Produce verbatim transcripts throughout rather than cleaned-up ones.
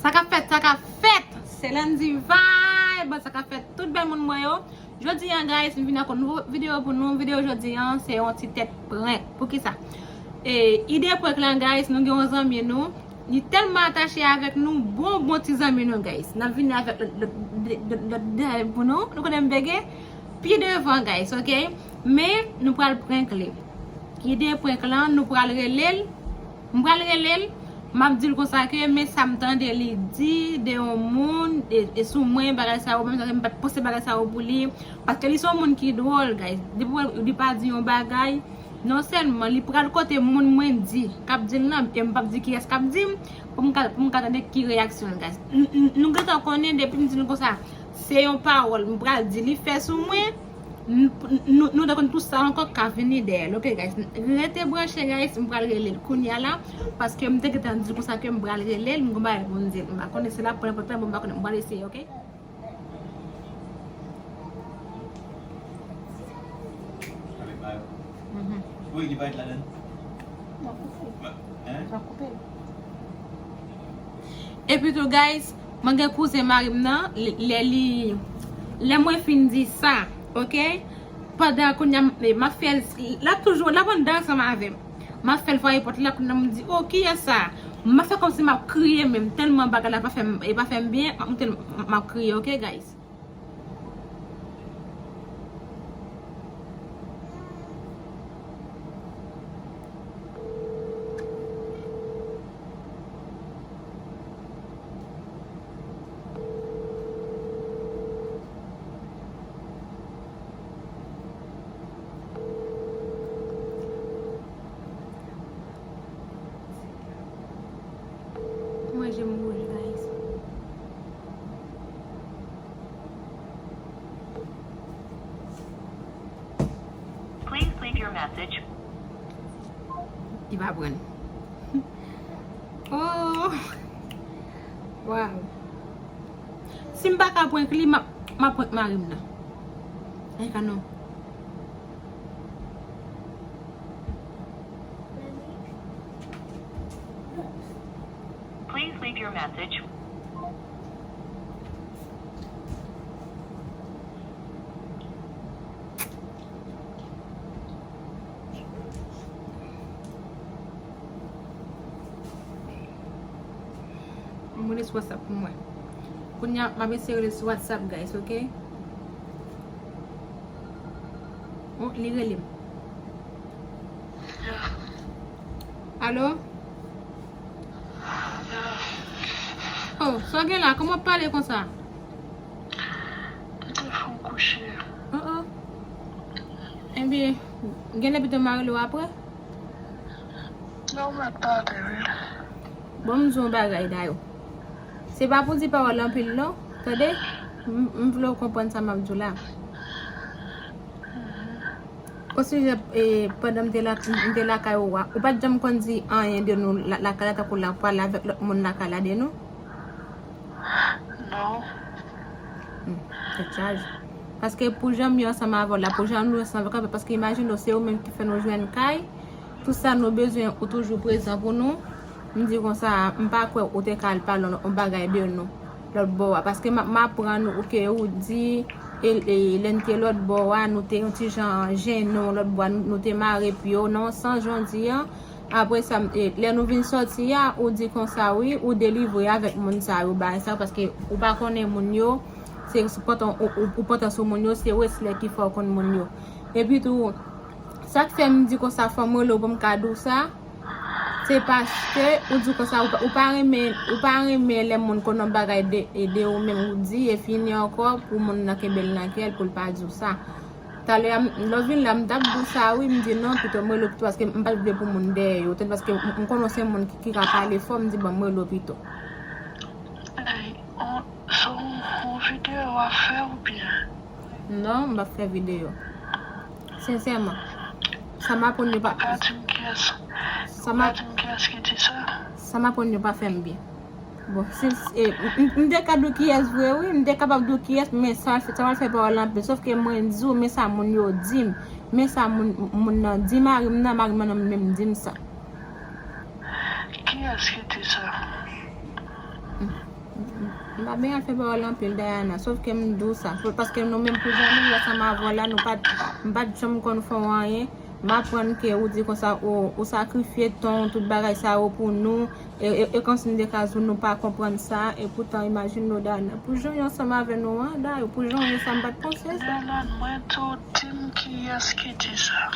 Sa k ap fèt, sa k ap fèt? Se Landy Vibe, sa k ap fèt tout bèl moun mwen yo. Jodi an, guys, m vin ak yon nouvo videyo pou nou. Videyo jodi an, se yon ti tèt prank. Poukisa? E, ide prank lan, guys, nou gen yon zanmi nou. Li tèlman atache avèk nou, bon, bon ti zanmi nou, guys. N ap vini avèk lòt, lòt, lòt, lòt detay pou nou. Nou konnen m bege. Pi devan, guys, ok? Men, nou pral prank li. Ide prank lan, nou pral rele l. M pral rele l, m ap di l konsa ke men sa m tande li di de yon moun, e, e sou mwen, bagay sa yo, menm jan ke m pa t panse bagay sa yo pou li. Paske li se yon moun ki dwòl, guys. Depi w wè li pa di yon bagay, non sèlman li pral kote moun mwen di k ap di l lan, e m p ap di kiyès k ap di m, pou m ka, pou m ka tande ki reyaksyon l, guys. N, n, nou gentan konnen depi m di nou konsa, se yon pawòl m pral di li fè sou mwen. N, n, nou, nou ta konn tout sa ankò k ka vini dèyè l, ok, guys? Rete branche, guys, m pral rele l kounye a la, paske m te gentan di l konsa ke m pral rele l, m gon bagay pou m di l. M pa konnen si l ap pran pòt la, bon, m pa konnen, m pral eseye, ok? Avèk ba yo. Mhm. Wi, li pa ret ladan. L ap koupe. Hein? L ap koupe. Epi tou, guys, mwen gen kouzen mari m nan, lè, lè li, lè mwen fin di sa, ok? Pandan kounye a, m, m ap fè l, l ap toujou, l ap anndan ansanm avè m. M ap fè l vwaye pòt la, kounye a m di, "Oh, kiyès sa?" M ap fè kòmsi m ap kriye menm, tèlman bagay la pa fè m, e pa fè m byen, m ap montre l, m ap kriye, ok, guys? Mwen je m wouj, guys. Please leave your message. Li pa pran. Oh. Wow. Si m pa ka prank li, m ap, m ap prank mari m nan. Ay, ka non. Please leave your message. Mwen rele sou WhatsApp pou mwen. Kounye a, m ap eseye rele sou WhatsApp, guys, ok? Oh, li rele m. Alo? Oh, sa w gen la? Kòman w ap pale konsa? M te fon kouche. Oh, oh. Ebyen, gen lè pito m a rele w apre? Non, m ap tande, wi. Bon, m di w yon bagay, Dayo. Se pa pou di pawòl anpil, non. Tande? M, m vle w konprann sa m ap di w la. Osijè, e, pandan m te la, m te lakay ou a, ou pa t janm konn di anyen de nou la, lakay la, tankou l ap pale avèk lòt moun lakay la de nou? Non. Hmm, tèt chaje. Paske pou jan m ye ansanm avè w la, pou jan nou ansanm avè w, paske imajine w, se ou menm ki fè nou jwenn kay, tout sa nou bezwen, ou toujou prezan pou nou. M di konsa, m pa kwè ou te ka al pale yon bagay de nou lòt bò a. Paske m ap, m aprann ou ke ou di, e, e, lè n te lòt bò a, nou te yon ti jan jennen lòt bò a, nou, nou te mare pye w nan yon sans jan w di an. Apre sa, m, e, lè nou vin sòti a, ou di konsa, wi, ou delivre avèk moun sa yo, bagay sa yo, paske ou pa konnen moun yo, se, se pòtan, ou, ou, ou pòtan sou moun yo, se reslè ki fè w konn moun yo. Epi tou, sa k fè m di konsa, fò m rele w pou m ka di w sa, se paske ou di konsa, ou pa, ou pa renmen, ou pa renmen lè moun konn yon bagay de, de ou menm ou di, e fini ankò pou moun nan kenbe l nan kè l pou l pa di w sa. Talè a, m, lè w vin la, m t ap di w sa, wi, m di non, pito m rele w pito, paske m pa t vle pou moun dèyè yo, tande, paske m, m konnen w se moun ki, ki ka pale fò, m di bon, m rele w pito. Ey, on, se yon, yon videyo w ap fè oubyen? Non, m p ap fè videyo. Sensèman, sa m aprann yo pa, ou pa di m kiyès, sa ou pa di m kiyès ki di sa? Sa m aprann yo pa fè m byen. Bon, si, e, m, m, m te ka di w kiyès vre, wi, m te kapab di w kiyès, men sa, sa pral fè pawòl anpil. Sòf ke mwen di w, men sa moun yo di m, men sa moun, moun nan di mari m nan, mari m nan menm di m sa. Kiyès ki di sa? Hmm. M pa byen al fè pawòl anpil, Diana, sòf ke m di w sa. Pou, paske nou menm pou jan nou ye ansanm avè w la, nou pa t, m pa t janm konn fè w anyen. M aprann ke ou di konsa, ou, ou sakrifye tan w, tout bagay sa yo pou nou. E, e, e kòmsi m te ka di w, nou pa konprann sa. E poutan, imajine w, Diana. Pou jan w ye ansanm avè nou an, dayè, pou jan w ye sa, m pa t panse sa. Bèlòn, mwen tou, di m kiyès ki di sa.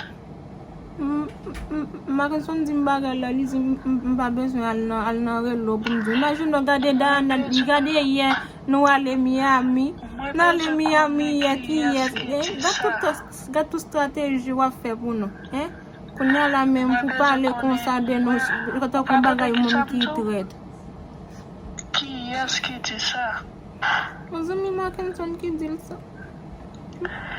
M, m, m, Mackenson di m bagay la, li di m, m, m pa bezwen al nan, al nan relo pou m di w. Imajine w gade Diana, li gade yè, nou ale Miami. Nou ale Miami yè, kiyès? Eh, gad tout, gad tout estrateji w ap fè pou nou, en? Kounye a la menm pou pale konsa de nou, tankou yon bagay moun ki trèt. Kiyès ki di sa? Yon zanmi Mackenson ki di l sa.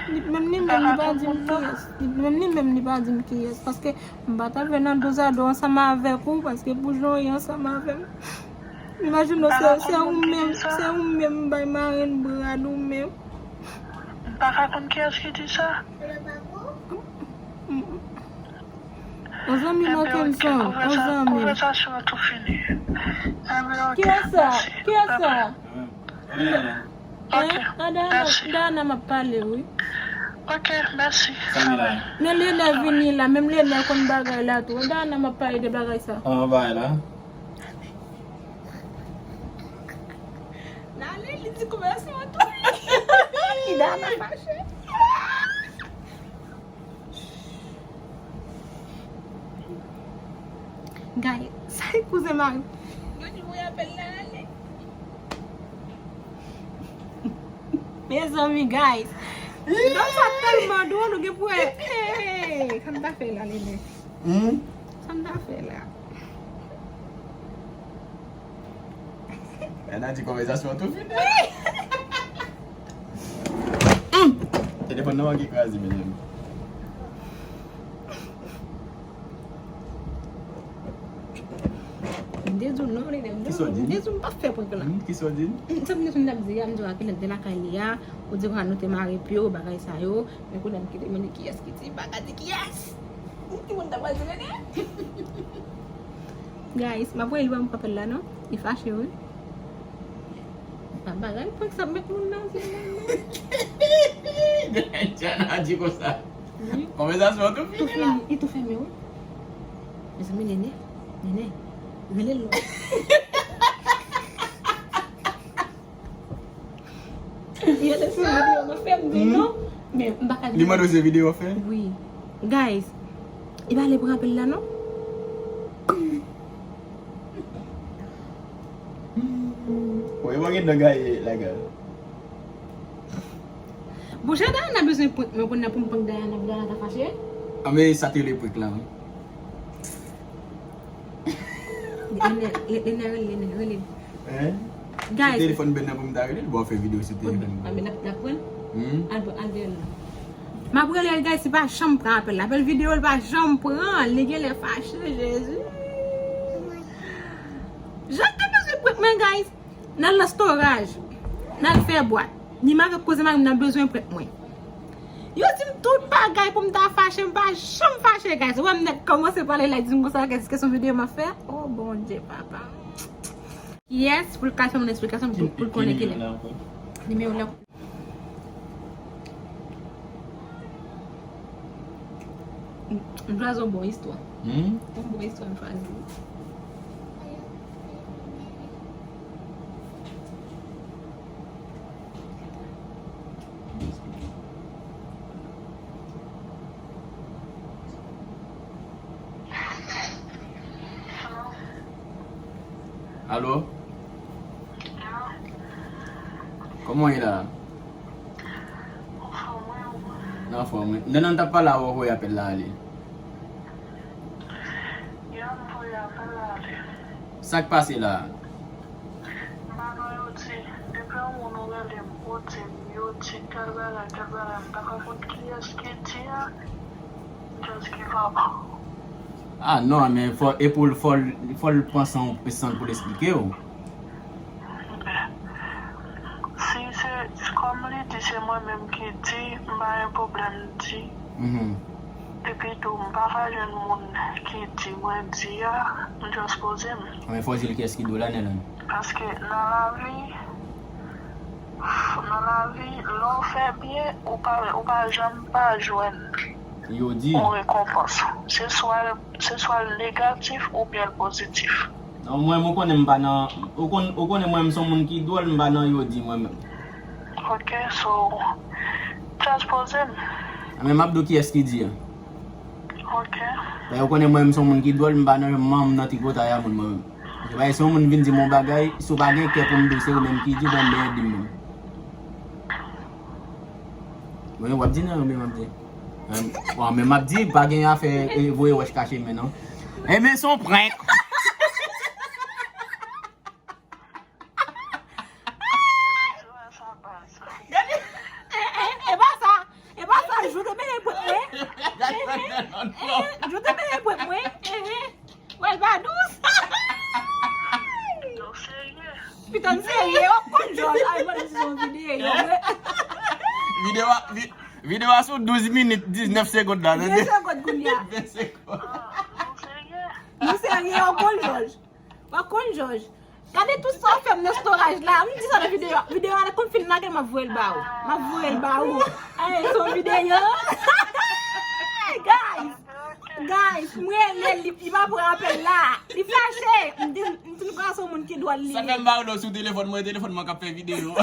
Li, menm li menm li pa di m kiyès. Li, menm li menm li pa di m kiyès. Paske m pa t ap vin nan dozado ansanm avèk ou, paske pou jan w ye ansanm avè m. Imajine w, se, se ou menm, se ou menm bay marenn brad ou menm. M pa ka konn kiyès ki di sa. Yon zanmi Mackenson, yon zanmi. Konvèsasyon an tou fini. Kiyès sa? Kiyès sa? Ok, Diana, Diana m ap pale, wi. Ok, mèsi. Men Lenè vini la, menm Lenè konn bagay la tou. Diana m ap pale de bagay sa. An bagay la. N ale, li di konvèsasyon an tou fini. Diana fache. Guys, sa e kouzen mari. Yo di voye apèl la ale. Mezanmi, guys. Dòm sa tèlman dwòl, ou gen pou wè. Hey, sa m ta fè la, Lenè? Hmm? Sa m ta fè la? Ana di konvèsasyon an tou fini. Telefòn nan manke kraze, mezanmi. M te di w non, Lenè, m te di w, m te di w m p ap fè prank la. Hmm, kisa w di? Hmm, sa m te di w m t ap di a, m di w a Kenneth te lakay li a, ou di konsa nou te mare pye w, bagay sa yo, men kounye a m kite mande kiyès ki di, m pa ka di kiyès. Ki moun ta pral di Lenè? Guys, m ap voye li ban m apèl la non. Li fache wi. Pa bagay prank sa ap met moun nan zye moun nan. Diana di konsa. Wi. Konvèsasyon an tou fini la. Tou fini, li tou fèmen wi. Mezanmi, Lenè, Lenè, rele l non. Li rele sou videyo m ap fè, m di non. Men m pa ka di. Li mande w se videyo w ap fè? Wi. Guys, li pa vle pran apèl la non. Bon, e pa gen dan gaye la gade. Bon, jan Diana bezwen prank mwen, kounye a pou m prank Diana, pou Diana ta fache? Anben, sa te rele prank la wi. Lenè, Lenè, rele, Lenè, rele. Hein? Guys. Sou telefòn Ben nan pou m ta rele l, bon, fè videyo sou telefòn Ben. Anben, n ap, n ap pran l? Hmm? Al, al dèyè l la. M ap rele l, guys, li pa janm pran apèl la. Apèl videyo, li pa janm pran. Li genlè fache, Jezi. Jan te bezwen prank mwen, guys. N al nan storaj. N al fè bwat. Ni m avèk kouzen mari m nan bezwen prank mwen. Yo di m tout bagay pou m ta fache, m pa janm fache, guys. Ou wè m nèk kòmanse pale la, di m konsa, guys, kèsyon videyo m ap fè? Oh, Bondye, papa. Yes, pou l ka fè m yon esplikasyon, pou, pou l konnen kilè. Nimewo la. M chwazi yon bon istwa. Hmm? Yon bon istwa m chwazi. Alo? Kòman w ye la? Nan fòm, wi. Nan, nan, t ap pale avè w, voye apèl la ale. Sa k pase la? M pa konn, yo di, depi yon moun ou rele m, ou di m, yo di tèl bagay, tèl bagay, m pa ka konn kiyès ki di a, just give up. Ah non, men fò, e pou l, fò l, fò l pran san, san l pou l esplike w. Si se, kòm li di se mwen menm ki di, m pa gen pwoblèm di. Mhm. Epi tou, m pa ka jwenn moun ki di mwen di a, m just poze m. Men fò w di l kiyès ki di w la, Nèlande. Paske nan lavi, Nan lavi, lè w fè byen, ou pa, ou pa janm pa jwenn yon rekonpans. Se swa, se swa l negatif oubyen l pozitif. Non, mwen menm, ou konnen m pa nan, ou konn, ou konnen mwen menm se yon moun ki dwòl, m pa nan yo di mwen menm. Ok, so, just poze m. Men m ap di w kiyès ki di a. Ok. Paske ou konnen mwen menm se yon moun ki dwòl, m pa nan manm nan tripotay a moun mwen menm. Paske si yon moun vin di m yon bagay, si w pa gen kè pou m di w se ou menm ki di, bon, men di m menm. Bon, w ap di non, men m ap di. Bon, men m ap di, pa gen afè, eh, voye wòch kache men non. Enben, se yon prank. Gade, e, e, e pa sa, e pa sa, Joe te benyen prank mwen. E, e, e, Joe te benyen prank mwen. E, e. Wè, l pa dous. Piton serye, w ap konn jòj. Ay, mwen, se yon videyo, vre. Videyo a, vi-, videyo a sou douz minit, diznèf segond la, tande? Ven segond kounye a. Ven segond. Nou serye, w ap konn jòj. W ap konn jòj. Gade tout sa w fè m nan storage la. M di sa nan videyo a. Videyo a konn fin lage, m ap voye l ba ou. M ap voye l ba ou. Ay, se yon videyo. Guys, guys, m rele l, li, li pa pran apèl la. Li fache. M di, m di l se yon moun ki dwòl li ye. Sa fè m ba ou non sou telefòn mwen, telefòn mwen k ap fè videyo.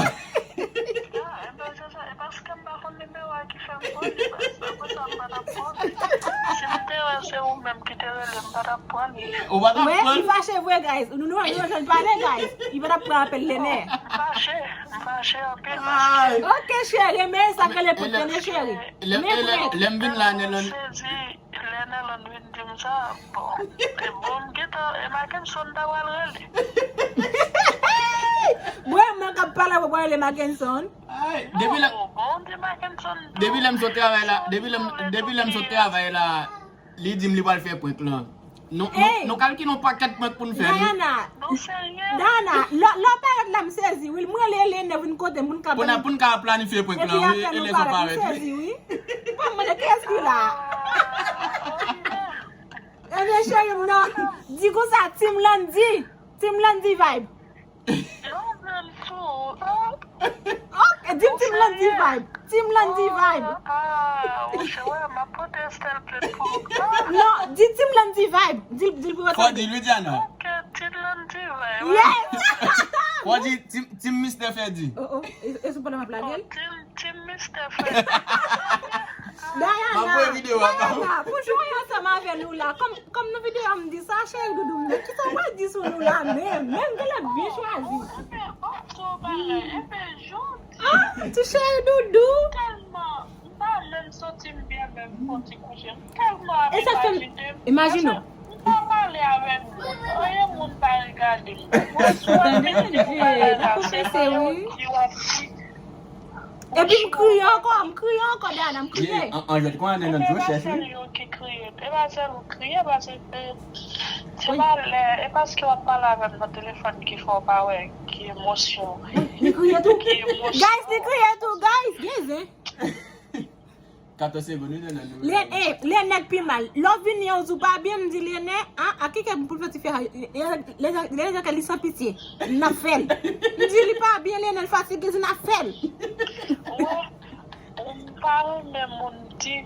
Ah, enben, se sa, e paske m pa konn nimewo a ki fè m pran li, paske apre sa, m pa t ap pran li. Si m te wè se ou menm ki te rele, m pa t ap pran li. Ou pa t ap pran li? Wè, li fache vre, guys. Nou, nou, nou jwenn pale, guys. Li pa t ap pran apèl Lenè. M fache, m fache anpil paske... Ok, cheri, men sa k rele prank, tande, cheri. Lè, lè, lè m vin la, Lenè. Sezi. Lè Nelon vin di m sa, bon, e bon, m gentan, e Mackenson ta pral rele. Bon, mwen k ap pale, mwen pral rele Mackenson. Ay, depi lè, bon, bon, di Mackenson tou. Depi lè m sot travay la, depi lè m, depi lè m sot travay la, li di m li pral fè prank lan. Nou, nou, nou kalkile yon pakèt prank pou n fè, wi. Dayana, Dayana, lè, lè w parèt la, m sezi, wi. Mwen, lè, lè Lenè vin kote m, pou n ka, pou n ka planifye prank lan, wi, e lè sa w parèt, m sezi, wi. Bon, mwen, kiyès ki la? Ebyen, cheri m, non. Di konsa, Team Landy. Team Landy vibe. Non, men m sou, ah. Ok, di m Team Landy vibe. Team Landy vibe. Ah, monchè, wè, m ap pote Estelle plent pou ou. Non, di Team Landy vibe. Di, di l pou... Fò di l, wi, Diana. Ok, Team Landy vibe. Yes. Fò di Team, Team Mister Freddy. Oh, oh, e, e sou pandan m ap lage l? Team, Team Mister Freddy. Dayana. M ap voye videyo a ba ou. Dayana, pou jwe ansanm avè nou la. Kòm, kòm nan videyo a m di sa, cheri doudou m, men kisa w pral di sou nou la menm? Menm genlè byen chwazi. Ou, ou, ou, ou, ou, ou, ou, Ah, ti cheri doudou. Tèlman, m pa menm santi m byen menm pou ti kouche. M tèlman ap imajine m. Imajine w. M pa pale avèk moun. Anyen moun pa regade m. Mwen sou ap medite pou bagay la, se nan yon di w ap di. Epi m kriye ankò, m kriye ankò, Dayana, m kriye. An, an jwèt kon ane nan dyo chèch, wi. E pa sèl ou ki kriye, e pa sèl ou kriye, paske se pa lè, e paske w ap pale avè m nan telefòn ki fè w pa wè ki emosyon. Li kriye tou. Ki emosyon. Guys, li kriye tou, guys. Gen zen. Katòz segonn, wi, nan nou. Lè, eh, Lenè k pi mal. Lè w vini an, w di w pa byen, m di Lenè, ah, a ki kè pou l fè ti fè, Lenè, Lenè, Lenè, li san pitye. N ap fè l. M di li pa byen, Lenè, l fatige, n ap fè l. Ou pa renmen moun di,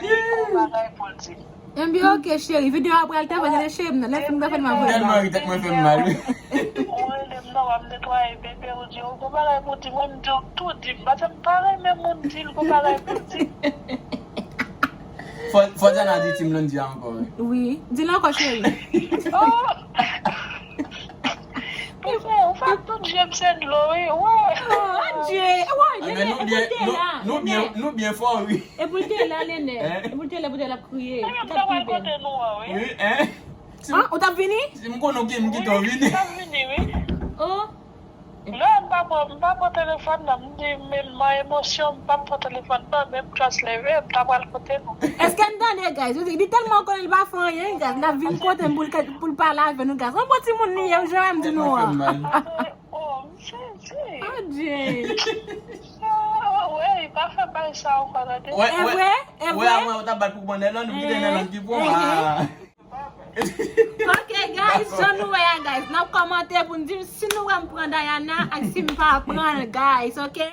di gon bagay pou l di. Enben, ok, cheri. Videyo a pral travay nan cheri m nan. Lè fim travay, m ap voye l ba ou. Tèlman ri, tèt mwen fè m mal, wi. Ou rele m nan, w ap netwaye bebe, ou di, "Oh, gon bagay pou di." Mwen, m di, "Ou tou di." M pa janm pa renmen moun di l gon bagay pou di. Fò, fò Diana di Team Landy a ankò, wi. Wi. Di l ankò, cheri. Oh! Ou fè, ou fè tout je m se dlo, wi. Wè. Oh, Adje. Wè, Lenè, nou byen, nou, nou byen, nou byen fò, wi. E pou l te la, Lenè. E pou l te la, pou l te la ap kriye. Li t ap pi bèl. Wi, en. Ah, ou t ap vini? Si m konnen w gen, m kite w vini. M t ap vini, wi. Oh. Lè m pa pran, m pa pran telefòn nan, m di, men m an emosyon, m p ap pran telefòn nan, men m just leve, m ta pral kote nou. Èske n tande, guys? Yo di, li tèlman konnen li pa fè anyen, guys. L ap vin kote m pou l, pou l pale avè nou, guys. Yon bon timoun li ye, jan m di nou an. Oh, m sezi. Adje. Ah, wè, pa fè bagay sa ankò, tande. E vre? E vre? Wè, wè, ou t ap bat pou pran Nelon, ou kite Nelon ki pran. Ah. Ok, guys, jan nou wè a, guys. N ap kòmante pou n di m si nou wè m pran Diana ak si m pa pran l, guys, ok?